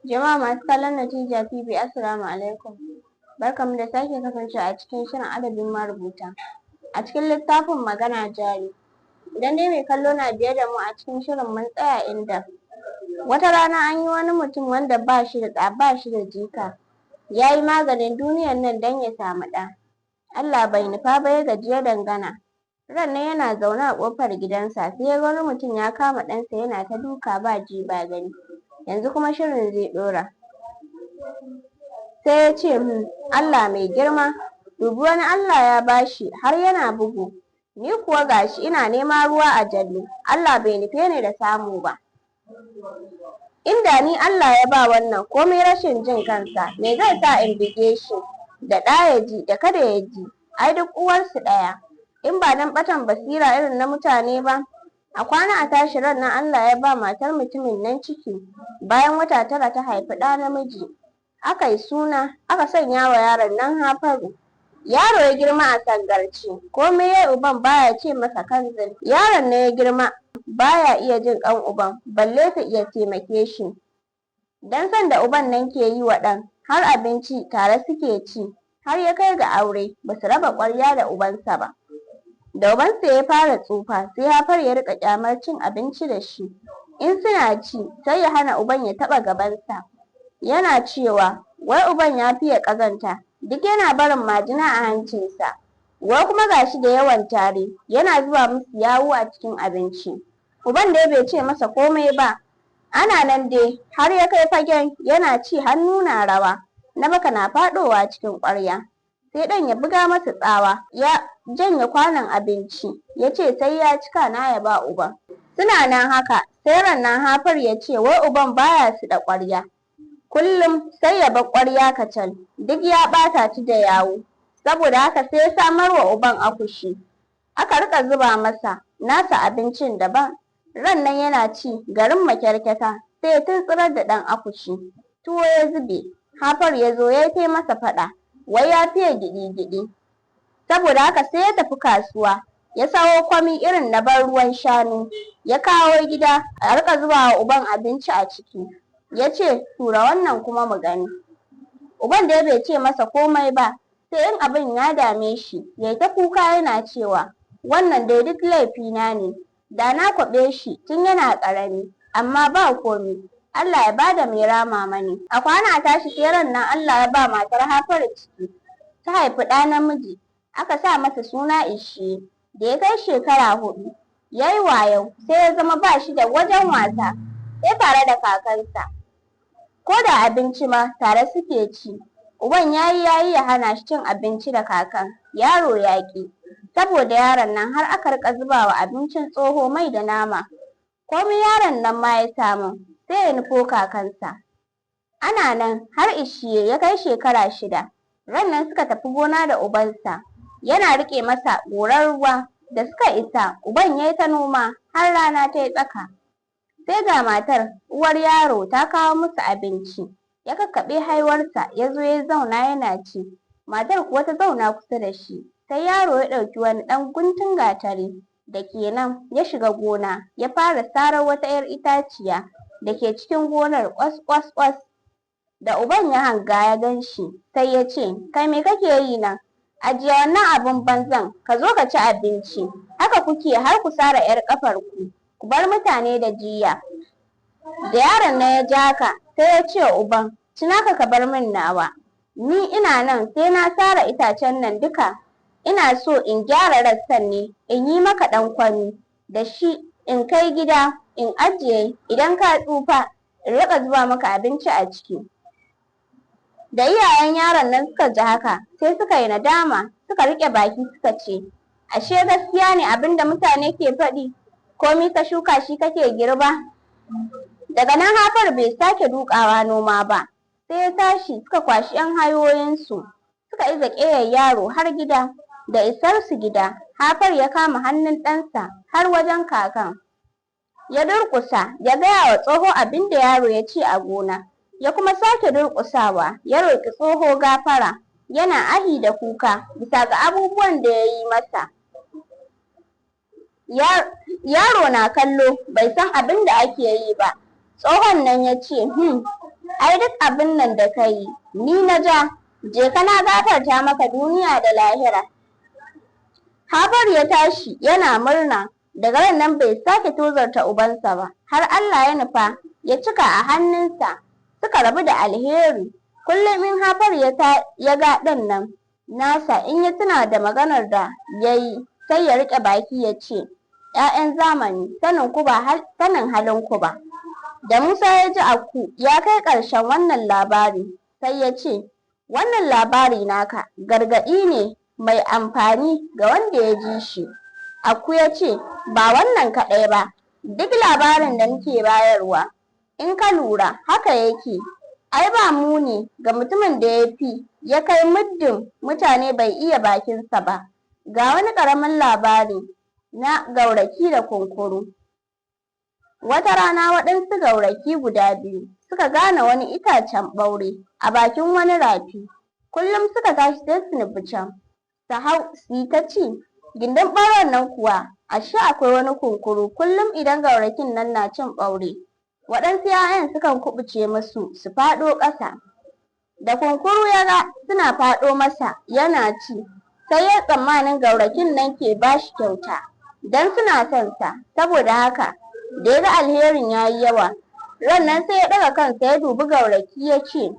Jama'a masu kallon Natija TV, Assalamu alaikum. Barkanmu da sake kasancewa a cikin shirin adabin marubuta a cikin littafin Magana Jari. Idan dai mai kallo na biye da mu a cikin shirin, mun tsaya inda wata rana an yi wani mutum wanda ba shi da ɗa, ba shi da jika. Ya yi maganin duniyan nan don ya samu ɗa, Allah bai nufa ba, ya gaji ya dangana. Ran nan yana zaune a ƙofar gidansa, sai ya ga wani mutum ya kama ɗansa yana ta duka ba ji ba gani. Yanzu kuma shirin zai ɗora. Sai ya ce, Allah mai girma, dubi wani Allah ya bashi har yana bugu, ni kuwa gashi ina nema ruwa a jallo, Allah bai nufe ni da samu ba. Inda ni Allah ya ba wannan, komai rashin jin kansa, me zai sa in buge shi? Da ɗa ya ji da kada ya ji, ai duk uwarsu ɗaya, in ba dan ɓatan basira irin na mutane ba." A kwana a tashi, ran nan Allah ya ba matar mutumin nan ciki. Bayan wata 9 ta haifi ɗa namiji. Aka yi suna, aka sanya wa yaron nan Hafaru. Yaro ya girma a sangarce, komai ya uban baya ce masa kanzil. Yaron nan ya girma baya iya jin ƙan uban, balle ta iya taimake shi, dan son da uban nan ke yi wa ɗan, har abinci tare suke ci. Har ya kai ga aure, basu raba ƙwarya da ubansa ba. Da ubansa ya fara tsufa, sai Hafaru ya riƙa ƙyamar cin abinci da shi. In suna ci, sai ya hana uban ya taɓa gabansa, yana cewa wai uban ya fiye ƙazanta, duk yana barin majina a hancinsa, wai kuma gashi da yawan tari, yana zuba musu yawu a cikin abinci. Uban dai bai ce masa komai ba. Ana nan dai har ya kai fagen yana ci hannu na rawa, na baka na faɗowa cikin ƙwarya, sai ɗan ya buga masa tsawa, ya janye kwanon abinci, ya ce sai ya ci kana ya ba uban. Suna nan haka, sai ran nan Hafaru ya ce wai uban baya suɗa ƙwarya, kullum sai ya bar ƙwarya kacal, duk ya ɓata ta da yawu. Saboda haka sai ya samar wa uban akushi, aka riƙa zuba masa nasa abincin daban. Ran nan yana ci, garin makyarkyata sai ya tuntsurar da ɗan akushi, tuwo ya zube. Hafaru ya zo ya yi masa faɗa, wai ya fiye giɗi-giɗi. Saboda haka sai ya tafi kasuwa, ya sawo kwami irin na ban ruwan shanu, ya kawo gida a riƙa zuba wa uban abinci a ciki. Ya ce, "Tura wannan kuma mu gani." Uban dai bai ce masa komai ba, sai in abin ya dame shi ya ta kuka yana cewa, "Wannan dai duk laifina ne, da na kwaɓe shi tun yana ƙarami, amma ba komi, Allah ya bada mai rama mani." A kwana a tashi, sai ran nan Allah ya ba matar Hafaru ciki, ta haifi ɗa namiji, aka sa masa suna Ishiye. Da ya kai shekara 4, ya yi wayo, sai ya zama ba shi da wajen wasa sai tare da kakansa. Ko da abinci ma tare suke ci. Uban ya yi ya yi ya hana shi cin abinci da kakan, yaro ya ƙi. Saboda yaron nan har aka riƙa zuba wa abincin tsoho mai da nama. Komai yaron nan ma ya samu, sai ya nufo kakansa. Ana nan har Ishiye ya kai shekara 6. Ran nan suka tafi gona da ubansa, yana riƙe masa gorar ruwa. Da suka isa, uban ya yi ta noma har rana ta yi tsaka. Sai ga matar uwar yaro ta kawo musu abinci. Ya kakkaɓe haiwarsa, ya zo ya zauna yana ci. Matar kuwa ta zauna kusa da shi. Sai yaro ya ɗauki wani ɗan guntun gatari da ke nan, ya shiga gona, ya fara sarar wata 'yar itaciya da ke cikin gonar, ƙwas ƙwas ƙwas. Da uban ya hanga ya gan shi, sai ya ce, "Kai, me kake yi nan? Ajiye wannan abun banzan, ka zo ka ci abinci. Haka kuke har ku sare 'yar ƙafar ku, ku bar mutane da jiyya." Da yaron nan ya ji haka, sai ya ce wa uban, "Ci naka ka bar min nawa. Ni ina nan sai na sare itacen nan duka. Ina so in gyara rassan ne, in yi maka ɗan kwami da shi, in kai gida in ajiye, idan ka tsufa in riƙa zuba maka abinci a ciki." Da iyayen yaron nan suka ji haka, sai suka yi nadama, suka riƙe baki, suka ce, "Ashe gaskiya ne abin da mutane ke faɗi, komi ka shuka shi kake girba." Daga nan Hafaru bai sake duƙawa noma ba. Sai ya tashi, suka kwashi 'yan hayoyinsu, suka iza ƙeyar yaro har gida. Da isar su gida, Hafaru ya kama hannun ɗansa har wajen kakan, ya durƙusa, ya gaya wa tsoho abin da yaro ya ce a gona. Ya kuma sake durƙusawa, ya roƙi tsoho gafara, yana ahi da kuka bisa ga abubuwan da ya yi masa. Yaro na kallo, bai san abin da ake yi ba. Tsohon nan ya ce, Ai duk abin nan da ka yi, ni na ja, je ka, na gafarta maka duniya da lahira." Hafaru ya tashi yana murna, daga ran nan bai sake tozarta ubansa ba, har Allah ya nufa ya cika a hannunsa, suka rabu da alheri. Kullum in Hafaru ya ga ɗan nan nasa, in ya tuna da maganar da ya yi, sai ya riƙe baki ya ce, "'Ya'yan zamani, sanin ku ba sanin halin ku ba." Da Musa ya ji Akku ya kai ƙarshen wannan labari, sai ya ce, "Wannan labari naka gargaɗi ne mai amfani ga wanda ya ji shi." Akku ya ce, "Ba wannan kaɗai ba, duk labarin da muke bayarwa, in ka lura, haka yake. Ai ba muni ga mutumin da ya fi ya kai muddin mutane bai iya bakinsa ba. Ga wani ƙaramin labari na gauraki da kunkuru. Wata rana waɗansu gauraki guda biyu suka gane wani itacen ɓaure a bakin wani rafi. Kullum suka tashi sai su nufi can, su hau su yi ta ci. Gindin ɓauren nan kuwa ashe akwai wani kunkuru. Kullum idan gaurakin nan na cin ɓaure, waɗansu 'ya'yan sukan kuɓuce musu su faɗo ƙasa. Da kunkuru ya ga suna faɗo masa yana ci, sai ya tsammanin gaurakin nan ke ba shi kyauta don suna son sa. Saboda haka da ya ga alherin ya yi yawa, ran nan sai ya ɗaga kansa ya dubi gauraki ya ce,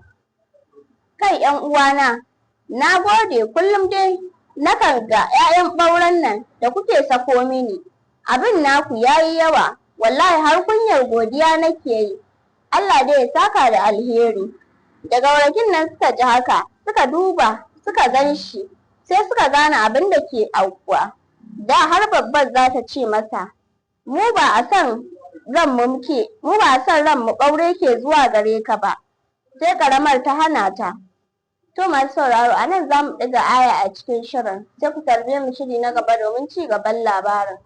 'Kai 'yan uwana, na gode. Kullum dai nakan ga 'ya'yan ɓauren nan da kuke sako mini. Abin naku ya yi yawa, wallahi har kunyar godiya nake yi. Allah dai ya saka da alheri." Da gaurakin nan suka ji haka, suka duba suka gan shi, sai suka gane abin da ke aukuwa. Da har babbar za ta ce masa, 'Mu ba a son ranmu muke, mu ba a son ranmu ɓaure ke zuwa gare ka ba,' sai ƙaramar ta hana ta." To masu sauraro, a nan za mu ɗiga aya a cikin shirin, sai ku tarbe mu shiri na gaba domin ci gaban labarin.